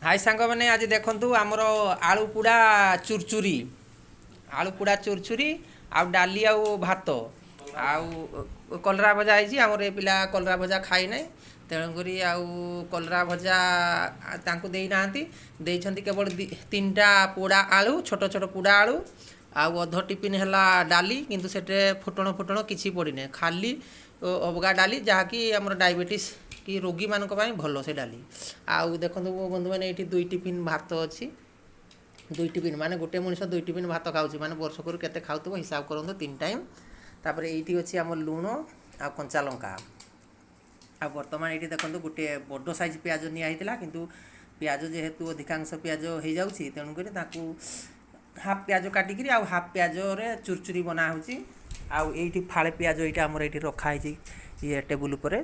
High ସାଙ୍ଗମାନେ, ଆଜି ଦେଖନ୍ତୁ ଆମର ଆଳୁ ପୋଡ଼ା ଚୁରଚୁରି, ଆଳୁ ପୋଡ଼ା ଚୁରଚୁରି ଆଉ ଡାଲି ଆଉ ଭାତ ଆଉ କଲରା ଭଜା ହେଇଛି। ଆମର ଏ ପିଲା କଲରା ଭଜା ଖାଇନାହିଁ, ତେଣୁକରି ଆଉ କଲରା ଭଜା ତାଙ୍କୁ ଦେଇନାହାନ୍ତି। ଦେଇଛନ୍ତି କେବଳ 3ଟା ପୋଡ଼ା ଆଳୁ, ଛୋଟ ଛୋଟ ପୋଡ଼ା ଆଳୁ ଆଉ ଅଧ ଟିଫିନ୍ ହେଲା ଡାଲି। କିନ୍ତୁ ସେଥିରେ ଫୁଟଣ ଫୁଟଣ କିଛି ପଡ଼ିନାହିଁ, ଖାଲି ଅବଗା ଡାଲି, ଯାହାକି ଆମର ଡାଇବେଟିସ୍ କି ରୋଗୀମାନଙ୍କ ପାଇଁ ଭଲ ସେ ଡାଲି। ଆଉ ଦେଖନ୍ତୁ ମୋ ବନ୍ଧୁମାନେ, ଏଇଠି 2 ଟିଫିନ୍ ଭାତ ଅଛି। 2 ଟିଫିନ୍ ମାନେ ଗୋଟେ ମଣିଷ 2 ଟିଫିନ୍ ଭାତ ଖାଉଛି, ମାନେ ବର୍ଷକରୁ କେତେ ଖାଉଥିବ ହିସାବ କରନ୍ତୁ, 3 ଟାଇମ୍। ତାପରେ ଏଇଠି ଅଛି ଆମ ଲୁଣ ଆଉ କଞ୍ଚା ଲଙ୍କା। ଆଉ ବର୍ତ୍ତମାନ ଏଇଠି ଦେଖନ୍ତୁ, ଗୋଟିଏ ବଡ଼ ସାଇଜ୍ ପିଆଜ ନିଆ ହେଇଥିଲା, କିନ୍ତୁ ପିଆଜ ଯେହେତୁ ଅଧିକାଂଶ ପିଆଜ ହେଇଯାଉଛି, ତେଣୁକରି ତାକୁ ହାଫ୍ ପିଆଜ କାଟିକିରି ଆଉ ହାଫ୍ ପିଆଜରେ ଚୁରଚୁରି ବନା ହେଉଛି। ଆଉ ଏଇଠି ଫାଳେ ପିଆଜ ଏଇଟା ଆମର ଏଇଠି ରଖା ହେଇଛି ଇଏ ଟେବୁଲ୍ ଉପରେ।